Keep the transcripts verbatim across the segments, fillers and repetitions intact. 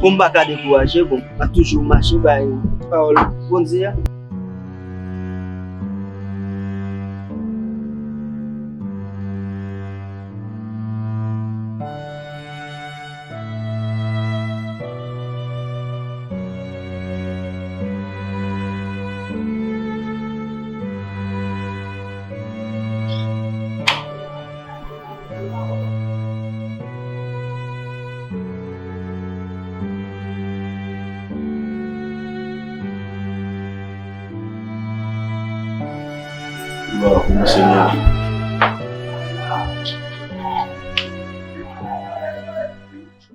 Pou m pa ka dekouraje, bon, m ap toujou mache bay pawòl Bondye a. Glwa pou ou, Senyè.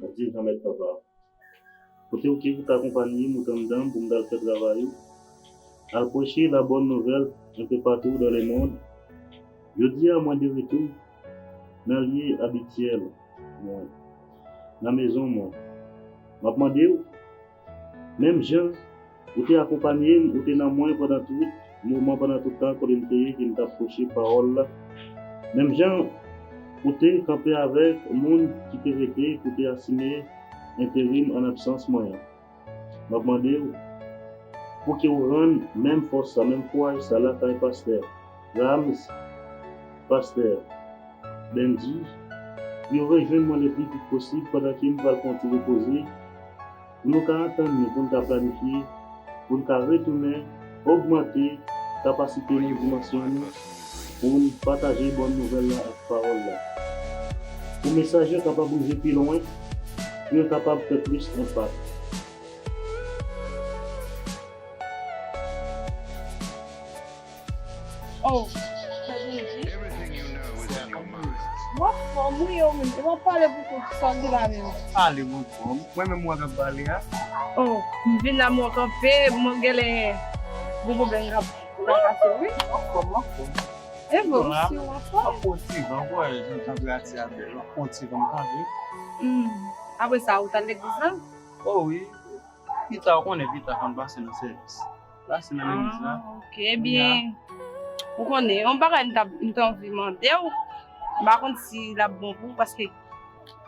Bondye, Granmèt, Papa. Kote ou ke ou t akonpanye m, ou t anndan m pou m t al fè travay ou, al preche la bòn nouvèl enpe patou dan lemonn. Jodi a, mwen de retou nan lye abityèl mwen, nan mezon mwen. M ap mande w, menm jan ou te akonpanye m, ou te nan mwen pandan tout moman, pandan tout tan kote m te ye, ke m t ap preche pawòl la, menm jan ou te kanpe avèk moun ki te rete pou te asime enterim an absans mwen an. M ap mande w pou ke w rann menm fòs sa, menm kouraj sa lakay pastè Rams, pastè Benji, pou yo rejwenn mwen le pli vit posib pandan ke m pral pran ti repoze, pou nou ka antann nou, pou n ka planifye, pou n ka retounen ogmante kapasite nou, dimansyon nou, pou n pataje bòn nouvèl la ak pawòl la. Pou mesaj yo kapab rive pi lwen, pou yo kapab fè plis enpak. Oh, sa vin di. W anfòm, wi, yo menm. E w ap pale pou kont sa ki la menm. Pale, w anfòm. Mwen menm, w ap pale a. Oh, m vin la, mwen kanpe, mwen genlè gon pwoblèm k ap trakase, wi. Anfòm, anfòm. Evolisyon, anfòm. Ap pran ti van, bwè, jan tanperati a bèl, w ap pran ti van, m kanpe. Hmm. Apre sa, ou t al legliz la? Oh, wi. Pita, ou konnen pita fò n pase nan sèvis. Pase nan legliz la. Ah, ok. Ebyen, ou konnen, yon bagay m t ap, m t anvi mande w. M pa konn si l ap bon pou ou, paske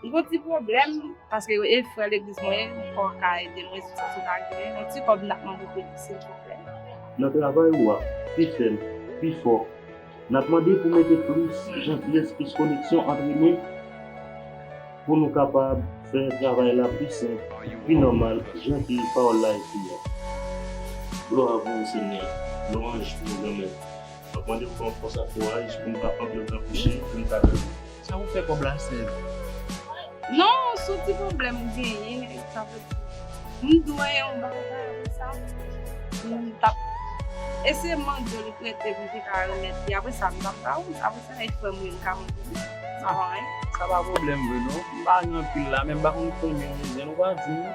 m gon ti pwoblèm, paske e frè legliz mwen ye, ou ka ede m rezoud sa, si w ta gen yon ti kòb m t ap mande w pou ede, silvouplè. Nan travay ou a, pi fèm, pi fò. N ap mande pou mete plis jantyès, plis koneksyon antre nou, pou nou kapab fè travay la pi senp, pi nòmal, jan ke pawòl la ekri a. Glwa pou ou, Senyè. Lwanj pou ou, Granmèt. M ap mande pou fè m fòs ak kouraj pou m pa kanpe antan kouche, pou m ka tande. Sa ou fè kòb la sèl? Non, se yon ti pwoblèm m genyen, sa vle di, m dwe yon bagay apre sa. M t ap eseye mande w li prete m te ka remèt li. Apre sa, m t ap ba ou. Apre sa, e frè m wi, m ka mande li. Sa pa anyen. Sa pa pwoblèm vre non. M pa gen anpil la, men m pa konn konbyen m bezwen, ou pa di m.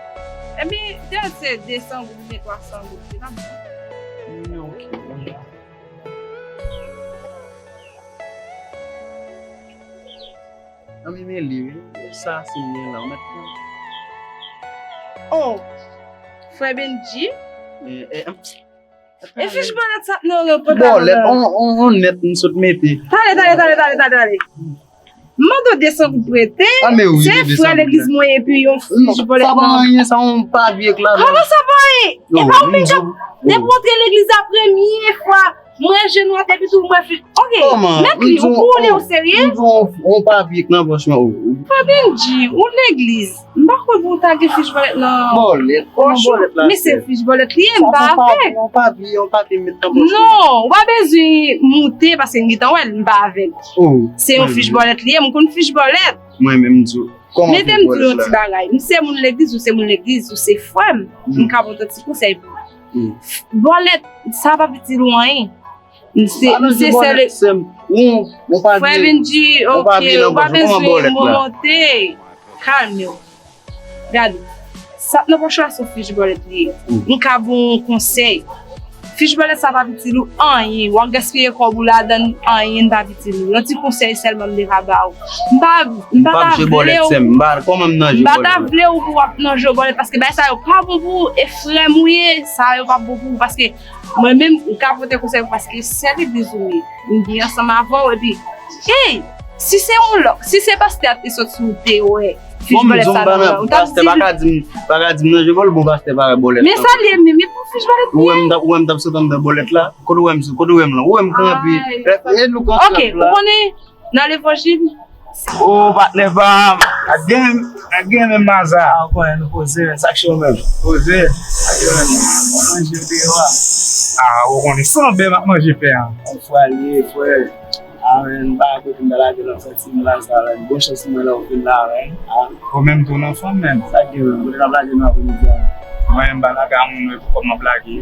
Ebyen, tèl se de san goud oubyen twa san goud, se pa bon. Hmm, ok. Anvi men li, wi. E sa, se mwen la, mèt mwen. Oh, frè Benji. E, e, e fich bòlèt sa, non, non, pòtalan. Bòlèt, on, on, on nèt m sot mete. Tande, tande, tande, tande, tande, tande. M mande w de san goud prete. Ah, men wi, se frè legliz mwen, epi yon fich bòlèt. Sa pa anyen, sa yon papye k ladan. Kòman sa pa anyen? E pa ou menm k ap, depi w antre legliz la, premye fwa mwen jenou atè epi tou mwen fi. Ok, mèt li, ou pou ou serye? M di w, on papye k nan pòch mwen, o. Frè Benji, ou legliz. M pa kwè pou w ta gen fich bòlèt nan pòch ou. Men se fich bòlèt li ye, m pa avèk. Yon papye, yon papye m met nan pòch mwen. Non, ou pa bezwen moute paske m gentan wè l, m pa avèk. Se yon fich bòlèt li ye, m konn fich bòlèt. Mwen menm m di w, kòman fich bòlèt la? Mete m di w yon ti bagay. M se moun legliz, ou se moun legliz, ou se frè m. M ka ba w yon ti konsèy pou ou. Bòlèt, sa pa itil ou anyen. M se, m se sèl. Frè Benji, ok, ou pa bezwen monte. Kalme w. Gade, sa k nan pòch la se yon fich bòlèt li ye. M ka ba w yon konsèy. Fich bòlèt sa pa itil ou anyen. W ap gaspiye kòb ou ladan l, anyen pa itil ou. Yon ti konsèy sèlman m te ka ba w. M pa, m pa ta vle w. M pa ta vle w pou w ap nan je bòlèt paske bagay sa yo pa bon pou ou. E frè m ou ye, sa yo pa bon pou ou paske mwen menm, m ka pote konsèy pou paske se legliz ou ye. M byen ansanm avè w, epi, hey, si se yon lòk, si se pastè a te sot sou ou te wè, Fich bòlèt sa nan men w. Ou t ap di m. Pastè pa ka di m, pa ka di m nan je vòlè, bon pastè pa wè bòlèt la. Men sa l ye menm, e pou fich bòlèt. Ou wè m t ap, ou wè m t ap sot anndan bòlèt la? Kote w wè m, kote w wè m lan? Ou wè m kanpe. E nou konsa la. Ok, ou konnen nan levanjil. Oh, patnè pa m. A gen, a gen menm maza. A, ou konnen nou poze, men sa k cho menm. Poze. A gen menm. Manje deyò a. A, ou konnen se yon bè m ap manje fè a. Frè li ye, frè. Amen. M pa kote m ta lage nan santi m la sa la. Bon chans mwen la ou vin la, amen. Ou menm tou nan fanm menm. Sa gen menm. Kote n ap lage nan apremidi a? Mwen menm m pa lage a moun mwen pou kòm m ap lage.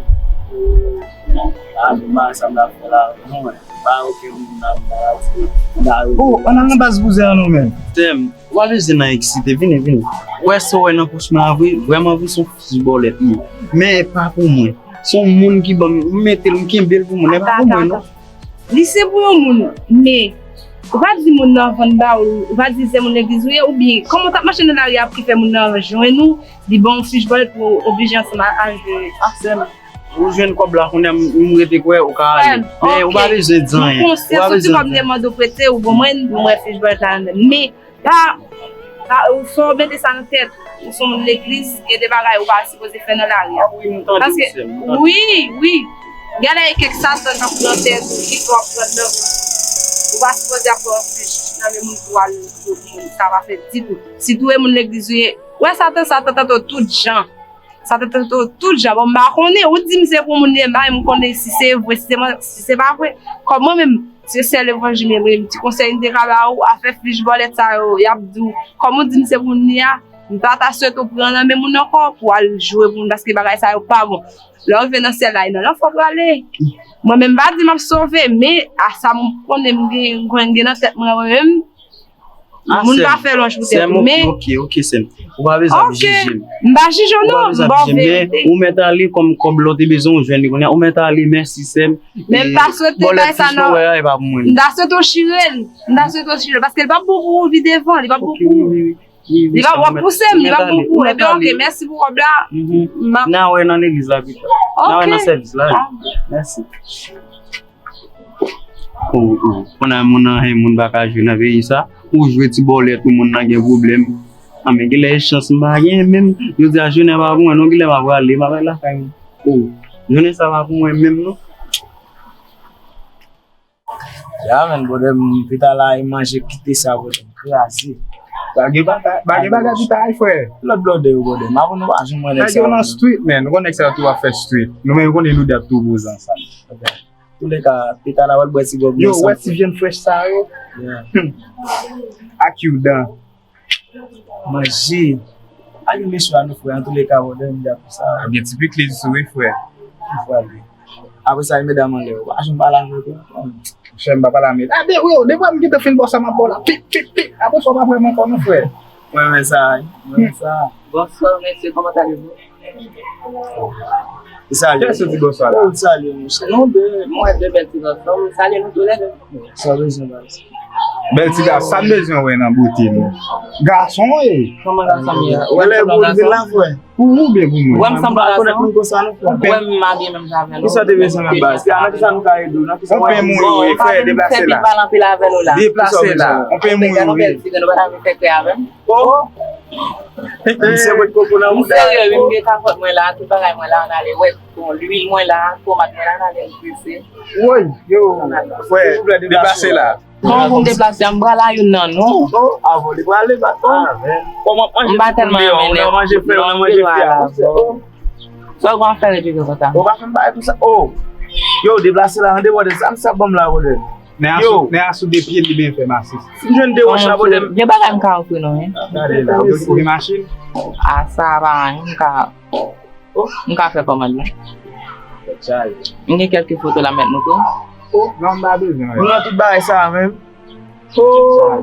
A, bon, bagay sa m ta fè la. Non, mwen. Pa okenn moun nan, nan la ti, nan la. Oh, ann al nan baz bouzen an nou menm. Tèm, ou pa bezwen nan eksite, vini, vini. Ou wè sa w wè nan pòch mwen a vre, vrèman vre se yon fich bòlèt li ye. Men pa pou mwen. Se yon moun ki ban m, m mete l, m kenbe l pou mwen, men pa pou mwen non. Li se pou yon moun, men ou pa di moun nan vann ba ou, ou pa di se moun legliz ou ye, oubyen kòman w t ap mache nan lari a pou ki fè moun nan jwenn ou, li ban w fich bòlèt pou w oblije ansanm a, a jwe. A sè m, ou jwenn kòb la, kounye a m, m rete kwè ou ka ale. Men ou pa bezwen di anyen. Ou pa bezwen di anyen. Sitou kòm te mande w prete, ou ban mwen, mwen fich bòlèt la nan men m. Men, pa, pa, ou fò mete sa nan tèt. Ou se yon moun legliz, gen de bagay ou pa sipoze fè nan lari a. Paske, wi, wi. Gen de kèk satan k ap pran tèt ou, ki fè w ap pran nan. Ou pa sipoze ap pran fich nan men moun pou al jwe pou moun. Sa pa fèt ditou. Sitou e moun legliz ou ye. Ou wè satan, satan tante w tout jan. Sa te tante w tout jan. Bon, m pa konnen. Ou di m se pou moun li ye, m pa menm konnen si se vre, si se man-, si se pa vre. Kòm mwen menm, se sèl levanjil m ye, mwen menm, ti konsèy m te ka ba ou, afè fich bòlèt sa yo, y ap di w, kòm ou di m se pou moun li a, m pa ta swete w pran nan men moun ankò pou al jwe pou moun, paske bagay sa yo pa bon. Lè w rive nan syèl la, e nan lanfè w prale. Mwen menm, m pa di m ap sove, men a sa m konnen m gen, m konnen m gen nan tèt mwen, mwen menm, moun pa fè lwanj pou tèt ou, men. Ok, ok, sè m. Ou pa bezwen ap jije m. M pa jije w non, m ba w verite. Men ou mèt ale kòm kòb la w te bezwen ou jwenn li kounye a. Ou mèt ale, mèsi sè m. Men m ta swete bay sa nan, m ta swete w chire l. M ta swete w chire l, paske li p ap bon pou ou pi devan, li p ap bon pou ou. Li p ap, w ap pouse m, li p ap bon pou ou. Ebyen, ok, mèsi pou kòb la. N a wè nan legliz la pita. N a wè nan sèvis la. Mèsi. Ou, ou, konnen moun nan, hen, moun pa ka jwe nan peyi sa. Ou jwe ti bòlèt pou moun nan gen pwoblèm. Anben, genlè e chans m pa gen menm. Jodi a, jounen pa pou mwen non, genlè m a prale, m a prale lakay mwen. O, jounen sa pa pou mwen menm non. Ya, men, brother, m pita la, e manje kite sa, brother, m kraze. Pa gen bagay, pa gen bagay pita, ay, frè. Lòt brother yo, brother, m aprann nou pa janm wè nèg sa yo nan street, man. Ou konn nèg sa yo tou ap fè street. Nou menm, ou konnen nou dat tou bouz ansanm. Touleka, pita la, w al bwè ti gòg yo, wè ti vyann frèch sa yo. Yeah. Ak you dan. Manje. Al yon mesye a nou, frè, antouleka, brother, m di a pou sa. Ebyen, ti pikliz sou wi, frè. Frè, wi. Apre sa, e medam anlè, ou pa janm pale avèk yo. Monchè, m pa pale a medam. A, de, yo, depi m gentan fin bò sa, m ap bò la. Pip, pip, pip. Apre sa, w pa wè m ankò non, frè. Mwen renmen sa, wi. Mwen renmen sa. Bonsoir, monsieur, comment allez-vous? Ou salye. Kiyès ou di bonswa la? Ou salye, monchè. Nou de, mwen de bèl ti gason. Salye nou toulède. Sa w bezwen, baz? Bèl ti gason, sa m bezwen wè nan bote nou. Gason, wi. Kòman gason m ye? Ou wè m sanble gason? Pou ou oubyen pou mwen? Ou wè m sanble gason? Ou pa konèt moun konsa non, frè. Ou wè m abiye menm jan avè nou. Kisa w te bezwen menm, baz? Nan kisa nou ka ede w? Nan kisa w ka ede w? Bon, frè, deplase la. Deplase la. Ou pa bezwen fè big bal anpil avè nou la. Deplase la. Ou pa bezwen. Gade yon bèl ti gason, pa ta vin fè kè avè m. Oh! Misye met koko nan mouda. M serye, wi, m gen kapòt mwen la, tout bagay mwen la, ann ale wè. Bon, lwil mwen la, tomat mwen la, ann ale grese. Woy, yo, frè, deplase la. Kòman pou m deplase a? M pral a youn nan nou. Oh, avò, li prale bat, oh. Kòman manje m pa tèlman renmen nèg. Ou nan manje frè, ou nan manje frè. Sa w gen afè rete konsa? Ou pa fè m bagay konsa. Oh. Yo, deplase la, an dehors de sa, sa ban m la, brother. Nè a sou, nè a sou de pye li byen fè masis. Si m jwenn de wòch la, brother. Gen bagay m ka ofri nou, wi. Gade la, ou gen machin? A, sa pa anyen, m ka, m ka fè kòmand la. M gen kèlke foto la, m mèt montre w. Oh, non, m pa bezwen. Nou nan tout bagay sa a menm. Oh.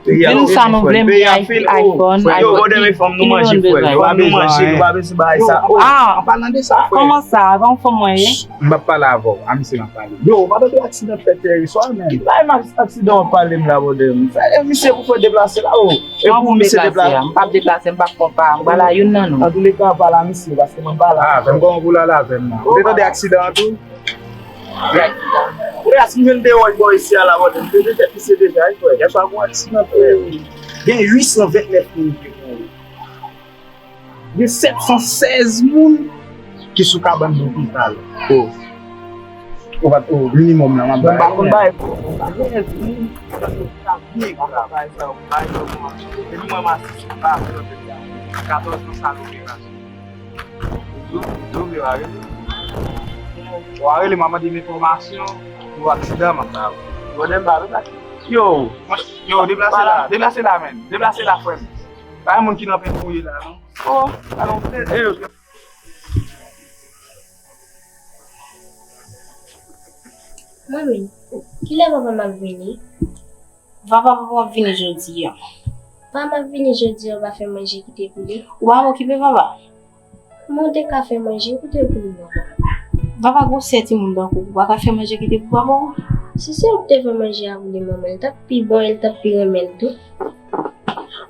Vin sa nou vle, m gen iPhone, iPhone, ki nivo n bezwen? Yo, brother, men fanm nou manje, frè. Nou pa bezwen manje, nou pa bezwen bagay sa. Oh, an palan de sa, frè. Kòman sa? Avan fanm mwen ye? M p ap pale avè w. A misye m ap pale. Yo, ou pa tande aksidan fèt yè swa, menm? Ki bay m aksidan w ap pale m la, brother? M fè, e misye pou fè deplase la, o. E pou misye deplase. M p ap deplase, m p ap konpa. M pral a youn nan nou. Antouleka, pale a misye, paske mwen pale a misye. A, fè m kòman pou l ale avè m nan. Ou te tande aksidan an tou? Ou te aksidan. Ou te aksidan. Ou te aksidan de wòch bò isi a la, brother. M te detèk misye deja, wi, frè. Yè swa, gon aksidan, frè. Gen uit san vennèf moun ki mouri. Gen sèt san sèz moun ki sou kabann lopital. O, o, o, minimòm la, m ap bay. Mwen pa konn bay. Sèz moun. Sa byen grav. Bay sa, bay sa, bay sa. Depi mwen m asiste, m pa konn katòz moun sa lopital. Yo, yo, yo, arete. Yo, arete, m ap mande m enfòmasyon pou aksidan, m ap ba ou. Yo, deplase la, deplase la, men. Deplase la, frè m. Pa gen moun ki nan pen pou ye la, non. Oh, alon, e yo. Manmi, kilè papa m ap vini? Vava, papa w ap vini jodi a. Papa m ap vini jodi a, w pa fè manje kite pou li? Ou pa okipe papa? Kòman w te ka fè manje kite pou li, papa? Vava, gwosè timoun tankou w, ou pa ka fè manje kite pou papa w? Si se ou ki te fè manje a pou li, manman, li t ap pi bon e li t ap pi renmen l tou.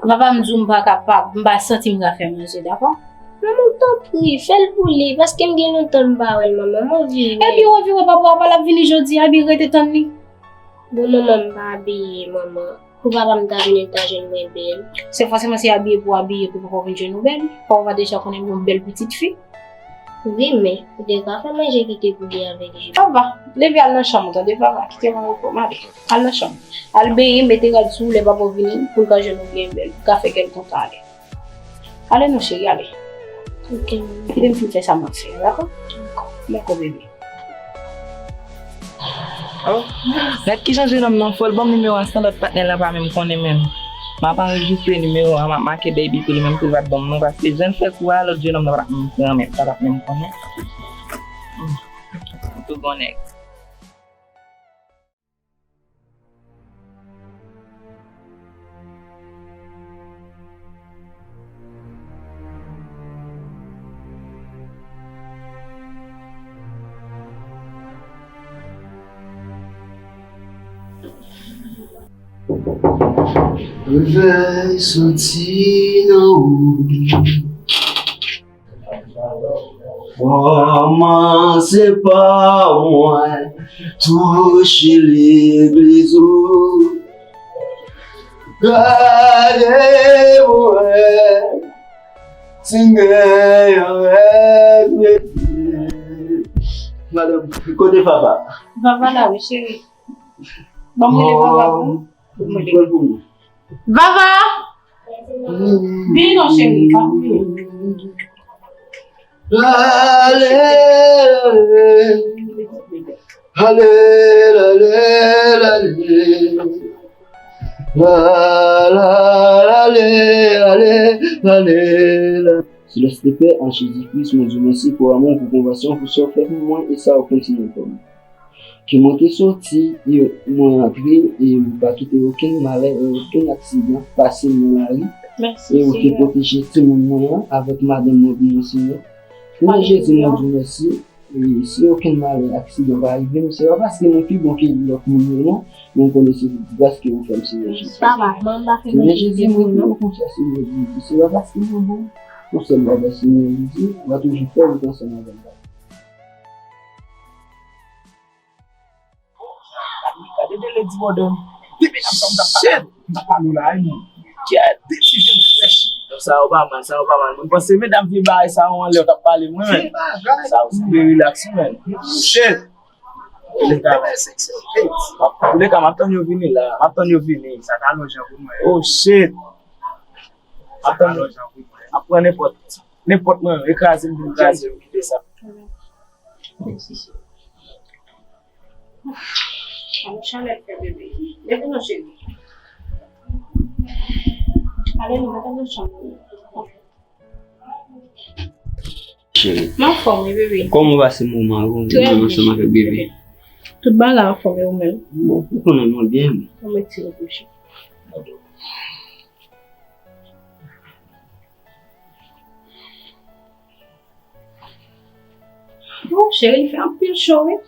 Vava, m di w m pa kapab, m pa santi m ka fè manje, dakò? Manman, tanpri, fè l pou li, paske m gen lontan m pa wè l, manman, m anvi wè. Epi w anvi wè papa w, papa l ap vini jodi a, epi rete tann li. Bon, manman, m pa abiye, manman. Pou papa m ta vini, l ta jwenn mwen bèl. Se fòseman se abiye pou abiye pou papa w vin jwenn ou bèl. Papa w pa deja konnen m yon bèl pitit fi? Wi, men ou te ka fè manje kite pou li avèk ji. Papa, leve al nan chanm ou, tande, papa. Kite m anrepo, m ale. Al nan chanm. Al benyen, mete rad sou ou, lè papa w vini, pou l ka jwenn ou byen bèl, pou l ka fè kè l kontan ale. Ale non, cheri, ale. Ok, manman. Kite m fin fè sa m ap fè a, dakò? Dakò, bebe. Oh, gad kijan jenòm nan fò, l ban m nimewo a san lòt patnè l lan pa menm konnen menm. M ap anrejistre nimewo a, m ap make baby pou li menm pou l pa t ban m non, paske jan l fè kou a, lòt jenòm nan pa t menm konnen, pa t ap menm konnen. Hmm. M tou gon nèg. Vèy soti nan ou. Kòmanse pa mwen, touche legliz ou. Gade mwen, si m gen yon rèv, mesye. Madanm, kote papa? Papa la, wi, cheri. Ban m rele papa pou ou. Ban m rele. Vava! Vini non, cheri, pa vini. Lale, lale. Ale, lale, lale. La, la, lale, lale, lale, la. Silvèstè, Pè, an Jezi Kris, mwen di w mèsi pou amou, pou konpasyon, pou sa w fè pou mwen e sa w kontinye fè mwen. Ke mwen te soti, e mwen antre, e ou pa kite okenn malè e okenn aksidan pase m nan lari. Mèsi, Senyè. E ou te pwoteje timoun mwen an avèk madanm mwen pou mwen, Senyè. Senyè Jezi, mwen di w mèsi. E si okenn malè, aksidan pa rive m, se pa paske mwen pi bon ke lòt moun yo non, men m konnen se gras ke ou fè m, Senyè Jezi. Papa, mwen pa fè manje pou ou non. Senyè Jezi, mwen fè w konfyans, Senyè Jezi. Se pa paske mwen bon, ou sèl bagay, Senyè Jezi, w a toujou fè wout ansanm avè m, papa. Gade de ledi modèn. Depi n ap sa, m t ap pale, m t ap pale w la, wi. Kèt, depi jen frèch. Sa yo pa mal, sa yo pa mal. Mwen panse medam vye bagay sa yo anlè, w t ap pale mwen, men. Sa yo se de relax, men. Shit. Touleka, touleka, m ap tann yo vini la. M ap tann yo vini. Sa ka lonjan pou mwen. Oh, shit. M ap tann yo. M ap pran nenpòt. Nenpòt mwen, ekraze m, vin kraze m, kite sa. Mèsi, cheri. An chalè fè bebe. Leve non, cheri. Ale, nou mete nan chanm. Cheri. M anfòm, wi, bebe. Kòman w pase moman an, ou menm ansanm avèk bebe? Tout bagay anfòm, e ou menm? Bon, ou konnen mwen byen. Mwen mete yo kouche. Oh, cheri, li fè anpil cho, wi.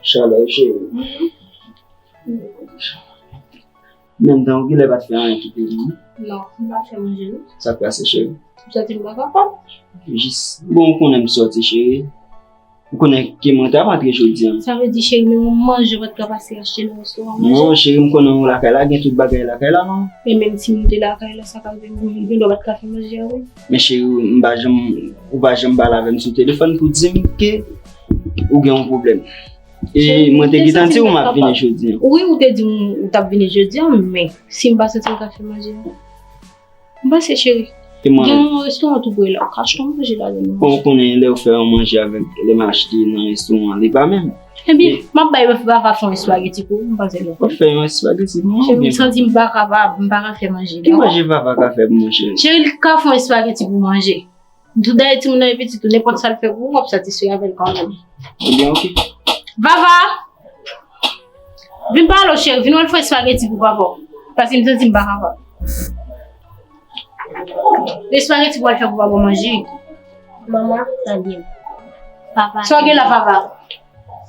Chalè, cheri. Mhm. Menm tan ou genlè pa t fè anyen ki te di. Non, m pa fè manje, non. Sa k pase, cheri? M santi m pa kapab. Jis, bon, ou konnen m sòti, cheri. Ou konnen ke mwen t ap antre jodi a. Sa vle di, cheri, menm yon manje ou pa t ka pase achte nan restoran manje? Non, cheri, m konnen ou lakay la, gen tout bagay lakay la, non? E menm si m te lakay la, sa ka rive m gen dwa pa t ka fè manje a, wi. Men cheri, m pa janm, ou pa janm pale avè m sou telefòn pou di m ke ou gen yon pwoblèm. E mwen te gentan di ou m ap vini jodi a. Wi, ou te di m ou t ap vini jodi a, men si m pa santi m ka fè manje a. M panse, cheri. Gen yon restoran tou pre la, ou ka achte yon manje ladan l. Bon, ou konnen lè ou fè yon manje avèk, lè m achte nan restoran, li pa menm. Ebyen, m ap bay Vava fè yon espageti pou ou, m panse l. W ap fè yon espageti pou mwen? Cheri, m santi m pa kapab, m pa ka fè manje. Ki manje Vava ka fè pou mwen, cheri? Cheri, li ka fè yon espageti pou manje. Tou dayè timoun nan e pitit ou, nenpòt sa l fè pou ou, w ap satisfè avè l kanmenm. Ebyen, oke. Vava! Vin pale, cheri, vin wè l fè espageti pou papa w. Paske m santi m pa kapab. Espageti pou w al fè pou papa w manje. Manman, tande m. Papa. Sa w gen la, Vava?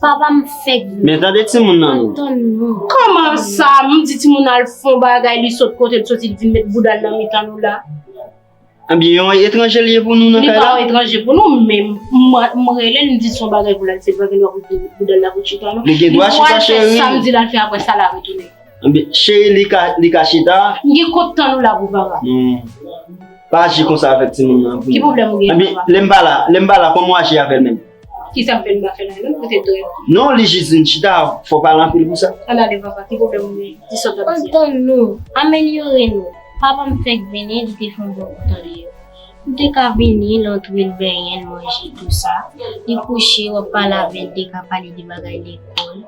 Papa m fèk vini. Men tande timoun nan, non. Antann nou. Kòman sa? M di timoun al fè yon bagay, li sot kote l soti, li vin met bouda l nan mitan nou la. Ebyen, yon etranje l ye pou nou nan kay la? Li pa yon etranje pou nou, men m, m rele l, m di se yon bagay pou l al, se pa gen dwa pou bouda l la pou chita, non. Li gen dwa chita, cheri. Li pou al fè sa m di l al fè, apre sa l a retounen. Ebyen, cheri, li ka, li ka chita. M gen kont tan nou la pou papa. Non. Pa aji konsa avèk timoun nan, pou mwen. Ki pwoblèm ou gen, papa? Ebyen, lè m pa la, lè m pa la, kòman w aji avè l menm? Kisa m fè l m pa fè l anyen, non, poutèt dwèt. Non, li jis vin chita, fò w pale anpil pou sa. Ann ale, papa, ki pwoblèm ou gen? Di sa w t ap di a. Antann nou, amelyore nou. Papa m fèk vini, li te fè yon bon bout tan deyò. M te ka vini, l antre, l benyen, l manje, tou sa. Li kouche, w ap pale avè l, te ka pale de bagay lekòl.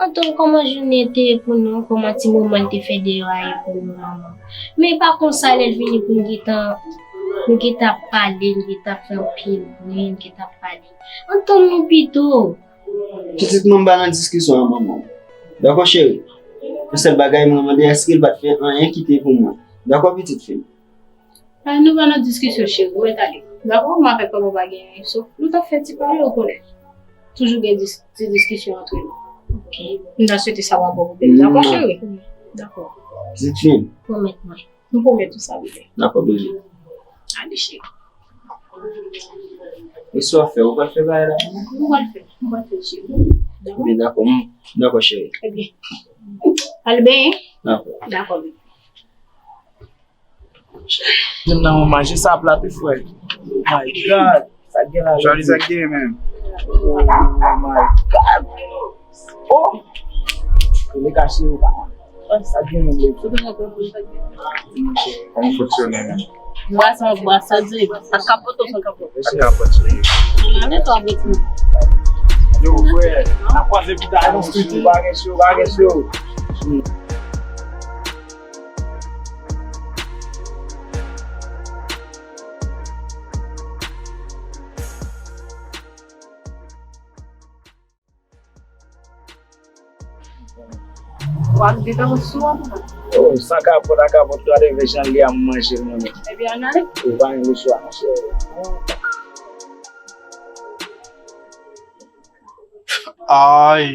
Antann, kòman jounen te ye pou nou? Kòman ti moman l te fè deyò a ye pou nou, manman? Men pa konsa, lè l vini pou n gentan, nou gentan ap pale, nou gentan ap fè anpil bri, nou gentan ap pale. Antann nou pito. Pitit mwen, m pa nan diskisyon a manman w. Dakò, cheri? Yon sèl bagay mwen mande, èske l pa t fè anyen ki te pou mwen? Dakò, pitit fi m? Ah, nou pa nan diskisyon, cheri. Mwen t ale. Dakò, mwen avèk papa pa gen anyen. So, nou t ap fè ti pale, ou konnen. Toujou gen dis-, ti diskisyon antre nou. Ok. M ta swete sa pa ba w pwoblèm. Dakò, cheri? Dakò. Pitit fi m. Pwomèt mwen. M pwomèt ou sa, bebe. Dakò, bebe. Ale, cheri. E sa w ap fè? Ou pral fè bagay la? M pral fè. M pral fè, cheri. Dakò? Ebyen, dakò. M, dakò, cheri. Ebyen. Al benyen. Dakò. Dakò, bebe. Menm nan yon manje sa plat wi frè. My God. Sa gen la. Jodi sa gen menm. Oh my God. Oh. Ou le kache ou pa. Sa gen menm le. Ou pa konn sa gen. Kòman fonksyone menm? Bwa sa, bwa sa di. Ak kapot ou san kapot? Ak kapot wi. Ale to avèk nou. Yo frè. N a kwaze pita. Bagay cho, bagay cho, bagay cho. Wap di tankou sou an. Oh, san kapot, ak kapot, gade jan li a manje mwen. Ebyen, ann ale. Ou pa gen lechwa, monchè. Ay.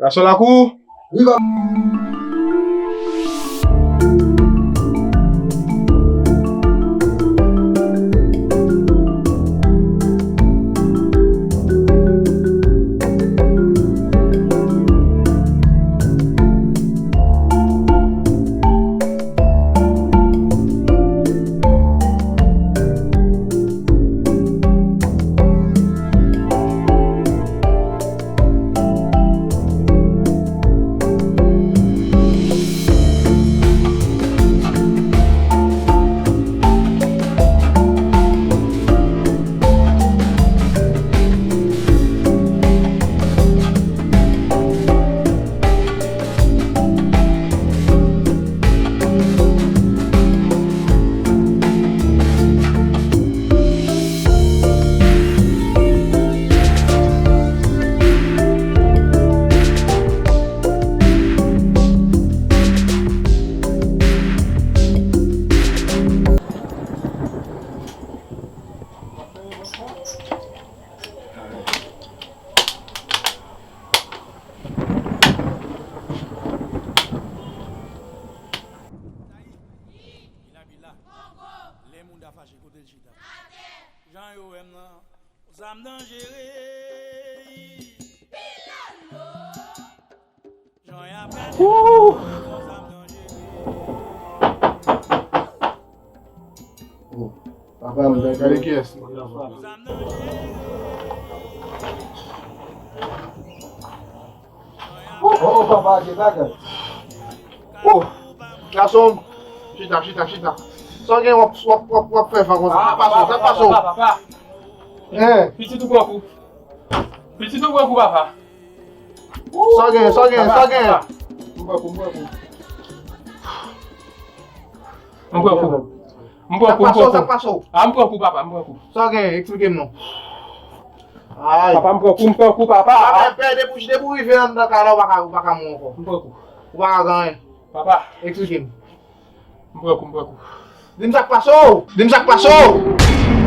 Gason lakou. Wi, papa. Wouh! Oh, papa m, gade kiyès. Oh, oh, papa, gen bagay. Oh, gason m. Chita, chita, chita. Sa w gen w ap, w ap, w ap, w ap fè van konsa? Sa k pase w? Sa k pase w? Papa, papa. Hein? Pitit ou pran kou. Pitit ou pran kou, papa. Sa w gen, sa w gen, sa w gen? Papa, papa. M pran kou, m pran kou. M pran kou. M pran kou, m pran kou. Sa k pase w? Ah, m pran kou, papa, m pran kou. Sa w gen? Eksplike m non. Ay. Papa, m pran kou, m pran kou, papa. Papa, pè, depi, depi w rive anndan kay la, ou pa ka, ou pa ka mouri ankò. M pran kou. Ou pa ka gen anyen. Papa. Eksplike m. M pran kou, m pran kou. Di m sa k pase w! Di m sa k pase w!